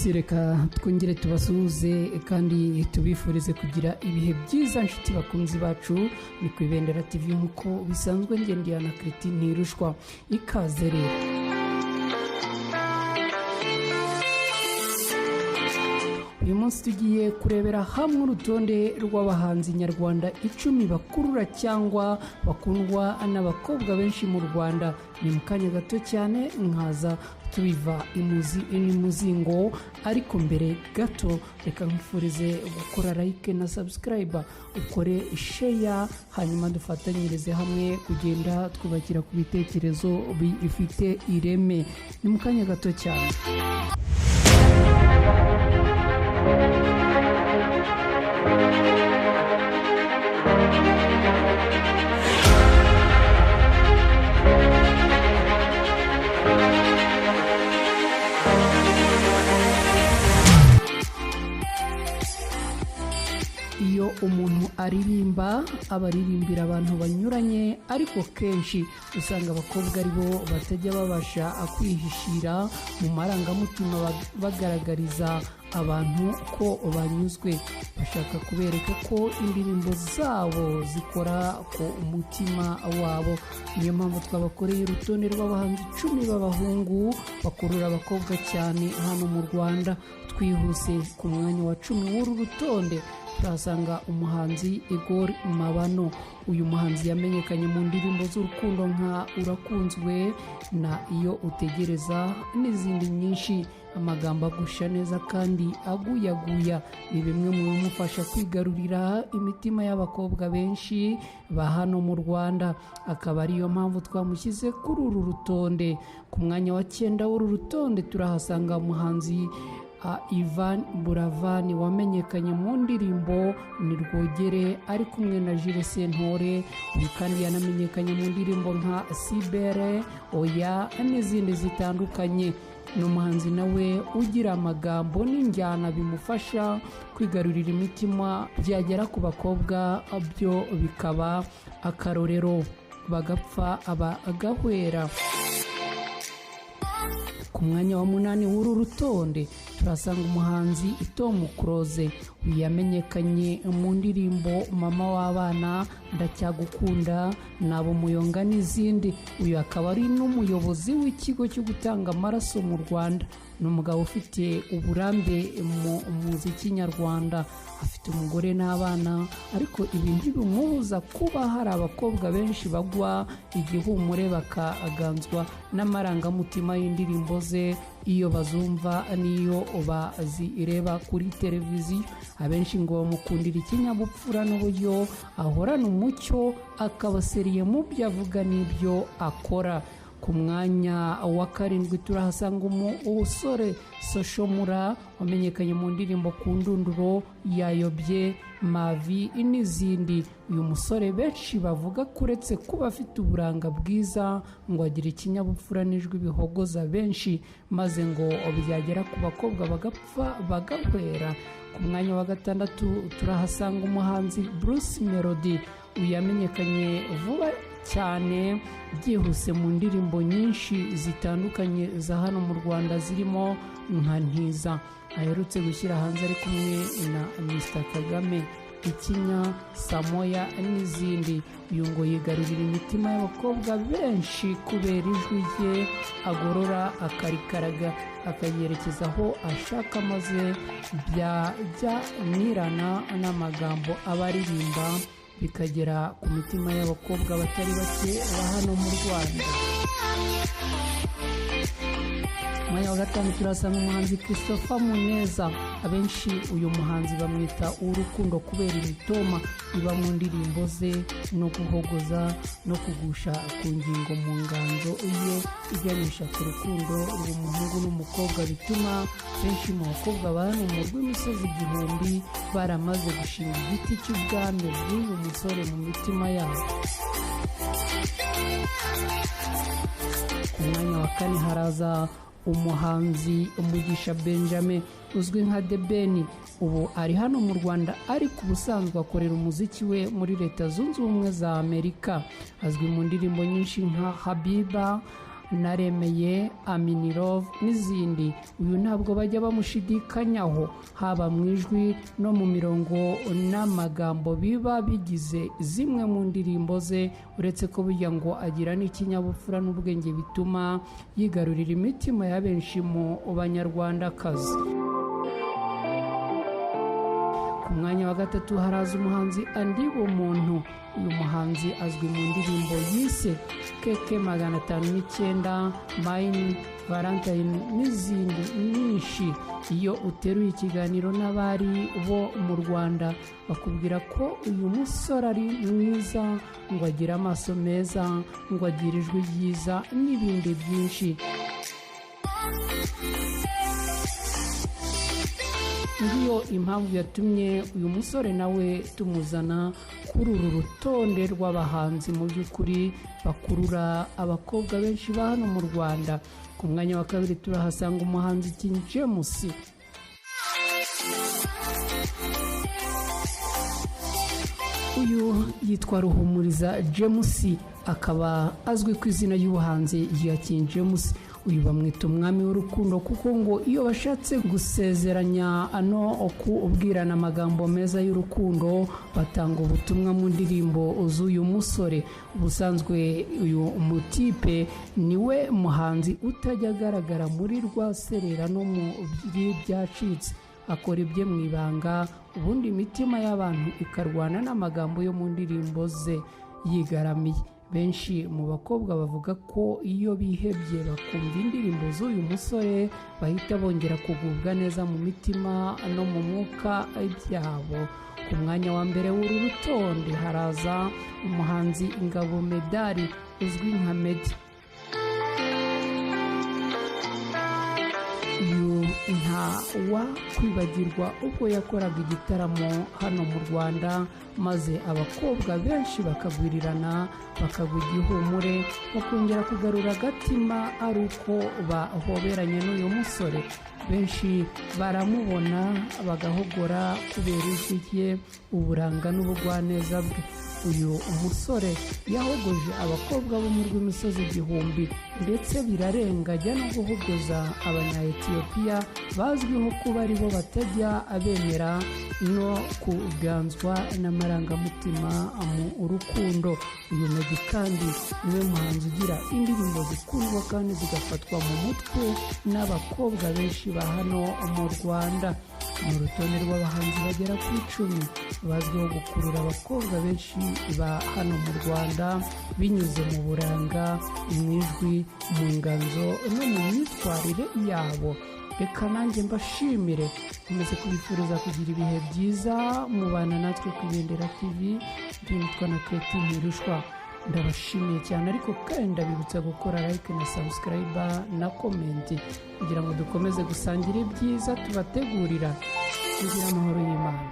Yes, reka twongere tubasuhuze kandi tubifurize kugira ibihe byiza, nshuti bakunzi bacu. Ni ku Ibendera TV nk'uko bisanzwe, ngendeye na Kiriti Ntirushwa. Ikaze rero. Uyu munsi tugiye kurebera hamwe urutonde rw'abahanzi nyarwanda 10 bakurura cyangwa bakundwa n'abakobwa benshi mu Rwanda. Ni mu kanya gato cyane nkaza tubiva imuzi n'imuzingo, ariko mbere gato reka nkwifurize gukora like na subscribe, ukore share, hanyuma dufatanyirize hamwe kugenda twubakira ku bitekerezo bifite ireme. Ni mu kanya gato cyane. Iyo umuntu aririmba aba aririmbira abantu banyuranye, ariko kenshi usanga abakobwa ari bo batajya babasha kwihishira mu marangamutima bagaragariza abantu ko banyuzwe. Bashaka kubereka ko indirimbo zabo zikora ku mutima wabo. Niyo mpamvu twabakoreye urutonde rw'abahanzi 10 b'abahungu bakurura abakobwa cyane hano mu Rwanda. Twihuse, ku mwanya wa 10 w'uru rutonde turahasanga umuhanzi Igor Mabano. Uyu muhanzi yamenyekanye mu ndirimbo z'urukundo nka Urakunzwe na Iyo Utegereza n'izindi nyinshi. Amagambo agusha neza kandi aguyaguya ni bimwe mu bimufasha kwigarurira imitima y'abakobwa benshi ba hano mu Rwanda, akaba ariyo mpamvu twamushyize kuri uru rutonde. Ku mwanya wa 9 w'uru rutonde turahasanga umuhanzi Ivan Buravan wamenyekanye mu ndirimbo Ni Rwogere ari kumwe na Jules Sentore. Uyu kandi yanamenyekanye mu ndirimbo nka Sibere, Oya n'izindi zitandukanye. Ni umuhanzi nawe ugira amagambo n'injyana bimufasha kwigarurira imitima, byagera ku bakobwa byo bikaba akarorero, bagapfa abagahwera. Ku mwanya wa 8 w'uru rutonde turasanga umuhanzi Tom Close. Uyu yamenyekanye mu ndirimbo Mama w'Abana, Ndacyagukunda, Nabo Muyonga n'izindi. Uyu akaba ari n'umuyobozi w'ikigo cyo gutanga amaraso mu Rwanda. Ni umugabo ufite uburambe mu muziki nyarwanda, afite umugore n'abana, ariko ibi ntibimubuza kuba hari abakobwa benshi bagwa igihumure bakaganzwa n'amarangamutima y'indirimbo ze iyo bazumva n'iyo bazireba kuri televiziyo. Abenshi ngo bamukundira ikinyabupfura n'uburyo ahorana umucyo, akabaseriye mu byo avuga n'ibyo akora. Ku mwanya wa 7 turahasanga umusore Social Mula wamenyekanye mu ndirimbo Ku Ndunduro, Yayobye, Mavi n'izindi. Uyu musore benshi bavuga ko uretse kuba afite uburanga bwiza, ngo agira ikinyabupfura n'ijwi bihogoza benshi, maze ngo byagera ku bakobwa bagapfa bagahwera. Ku mwanya wa 6 turahasanga umuhanzi Bruce Melody. Uyu yamenyekanye vuba cyane byihuse mu ndirimbo nyinshi zitandukanye za hano mu Rwanda, zirimo nka Ntiza aherutse gushyira hanze ari kumwe na Mr Kagame, Ikinya, Samoya n'izindi. Uyu ngo yigarurira imitima y'abakobwa benshi kubera ijwi rye agorora akarikaraga akayerekeza aho ashaka, maze byajya nirana n'amagambo aba aririmba bikagera ku mitima y'abakobwa batari bake ba hano mu Rwanda. Umwanya wa 5 turasanga umuhanzi Christopher Muneza. Abenshi uyu muhanzi bamwita uw'urukundo kubera imitoma iba mu ndirimbo ze no guhogoza no kugusha ku ngingo mu nganzo ye iganisha ku rukundo rw'umuhungu n'umukobwa, bituma benshi mu bakobwa ba hano mu rw'imisozi igihumbi baramaze gushinga igiti cy'ubwami bw'uyu musore mu mitima yabo. Ku mwanya wa 4 haraza umuhanzi Umugisha Benjamin uzwi nka The Ben. Ubu ari hano mu Rwanda, ariko ubusanzwe akorera umuziki we muri Leta Zunze Ubumwe za Amerika. Azwi mu ndirimbo nyinshi nka Habiba, Naremeye, Aminirove n'izindi. Uyu ntabwo bajya bamushidikanyaho, haba mu ijwi no mu mirongo n'amagambo biba bigize zimwe mu ndirimbo ze, uretse ko burya ngo agira n'ikinyabupfura n'ubwenge bituma yigarurira imitima ya benshi mu banyarwandakazi. Ku mwanya wa gatatu haraza umuhanzi Andy Bumuntu. Uyu muhanzi azwi mu ndirimbo yise Keke 509, Mayini, Valentine n'izindi nyinshi. Iyo uteruye ikiganiro n'abari bo mu Rwanda bakubwira ko uyu musore ari mwiza, ngo agira amaso meza, ngo agira ijwi ryiza n'ibindi byinshi. Ngiyo impamvu yatumye uyu musore nawe tumuzana kuri uru rutonde rw'abahanzi mu by'ukuri bakurura abakobwa benshi ba hano mu Rwanda. Ku mwanya wa kabiri turahasanga umuhanzi King James. Uyu yitwa Ruhumuriza James, akaba azwi ku izina ry'ubuhanzi rya King James. Uyu bamwita umwami w'urukundo kuko ngo iyo bashatse gusezeranya no kubwirana amagambo meza y'urukundo batanga ubutumwa mu ndirimbo z'uyu musore. Ubusanzwe uyu mutipe niwe muhanzi utajya agaragara muri rwaserera no mu byacitse, akora ibye mu ibanga, ubundi imitima y'abantu ikarwana n'amagambo yo mu ndirimbo ze yigaramiye. Benshi mu bakobwa bavuga ko iyo bihebye bakumva indirimbo z'uyu musore bahita bongera kugubwa neza mu mitima no mu mwuka byabo. Ku mwanya wa mbere w'uru rutonde haraza umuhanzi Ingabo Medali uzwi nka Meddy. Uyu nta wakwibagirwa ubwo yakoraga igitaramo hano mu Rwanda, maze abakobwa benshi bakagwirirana bakagwa igihumure, bakongera kugarura agatima ari uko bahoberanye n'uyu musore. Benshi baramubona bagahogora kubera ijwi rye, uburanga n'ubugwaneza bwe. Uyu musore yahogoje abakobwa bo mu rw'imisozi igihumbi, ndetse birarenga ajya no guhogoza abanya-Etiyopiya bazwiho kuba aribo batajya abemera no kuganzwa n'amarangamutima mu rukundo. Uyu Meddy kandi niwe muhanzi ugira indirimbo zikundwa kandi zigafatwa mu mutwe n'abakobwa benshi ba hano mu Rwanda. Mu rutonde rw'abahanzi bagera ku 10 bazwiho gukurura abakobwa benshi ba hano mu Rwanda binyuze mu buranga, mu ijwi, mu nganzo no mu myitwarire yabo. Reka nanjye mbashimire, nkomeze kubifuriza kugira ibihe byiza mubana natwe ku Ibendera TV. Nitwa na Keti Ntirushwa, ndabashimiye cyane, ariko kandi ndabibutsa gukora like na subscribe na comment kugira ngo dukomeze gusangira ibyiza tubategurira. Kugira amahoro y'Imana.